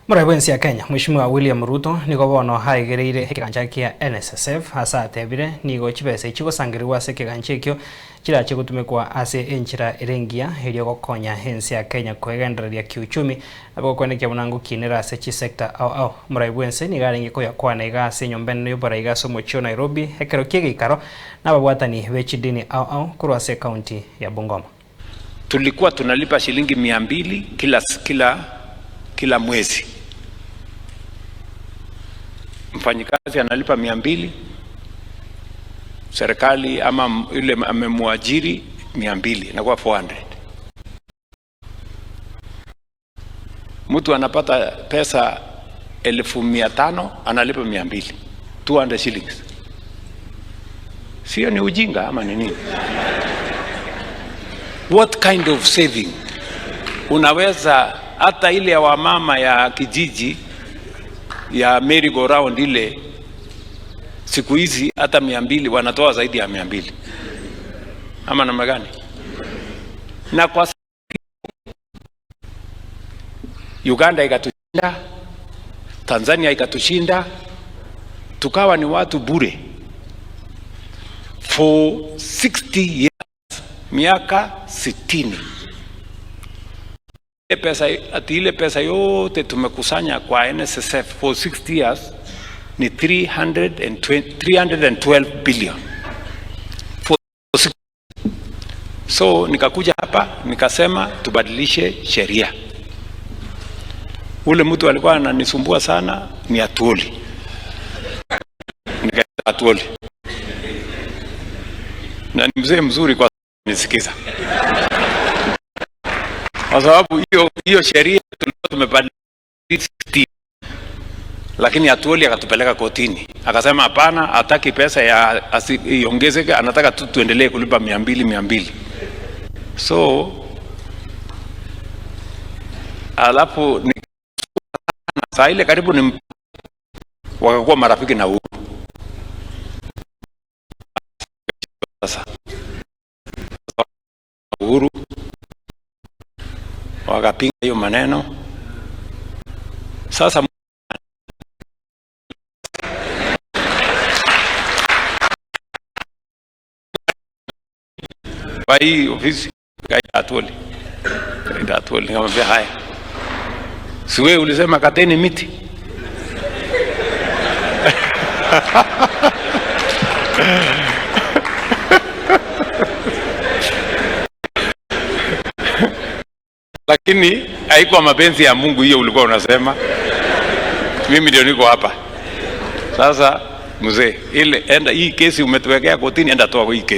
Morai bwensi ya Kenya, Mheshimiwa William Ruto nigo bono aigereire ekegancha kia NSSF ase atebire nigo chibesa chigosangeriwa ase ekegancha ekio chirache gotumekwa ase enchera ere engiya erio gokonya ense ya Kenya koegendereria kiuchumi nabo gokwenekia buna ngokinera ase chisector ao ao. Morai bwense nigo arenge koyakwana iga ase enyomba enene y'oborai iga ase omochie o Nairobi ekero kia egeikaro na ababwatani be chidini ao ao korwa ase ecounty ya Bungoma. Tulikuwa tunalipa shilingi 200 kila mwezi. Mfanyikazi analipa 200, serikali ama yule amemwajiri 200, inakuwa 400. Mtu anapata pesa 500,000 analipa 200, 200 shillings. Sio ni ujinga ama ni nini? What kind of saving? Unaweza hata ile ya wamama ya kijiji ya merry go round ile, siku hizi hata 200 wanatoa zaidi ya 200, ama namna gani? Na kwa Uganda ikatushinda, Tanzania ikatushinda, tukawa ni watu bure for 60 years, miaka 60. Ile pesa, ati ile pesa yote tumekusanya kwa NSSF for 60 years ni 312 billion. For six. So nikakuja hapa nikasema tubadilishe sheria. Ule mtu alikuwa ananisumbua sana ni Atwoli, nikaita Atwoli na ni mzee mzuri kwa nisikiza, kwa sababu hiyo sheria tulikuwa tumebadilisha, lakini Atwoli akatupeleka kotini, akasema hapana, hataki pesa ya iongezeke, anataka tu tuendelee kulipa 200 200. So alafu ni saa ile karibu ni wakakuwa marafiki na Uhuru. Sasa Uhuru wakapinga hiyo maneno. Sasa kwa hii ofisi kaita Atwoli, kaita Atwoli, nikamwambia haya, si wewe ulisema kateni miti? Lakini haikuwa mapenzi ya Mungu hiyo ulikuwa unasema. Mimi ndio niko hapa sasa. Mzee, ile enda hii kesi umetuwekea kotini, enda toa hii kesi.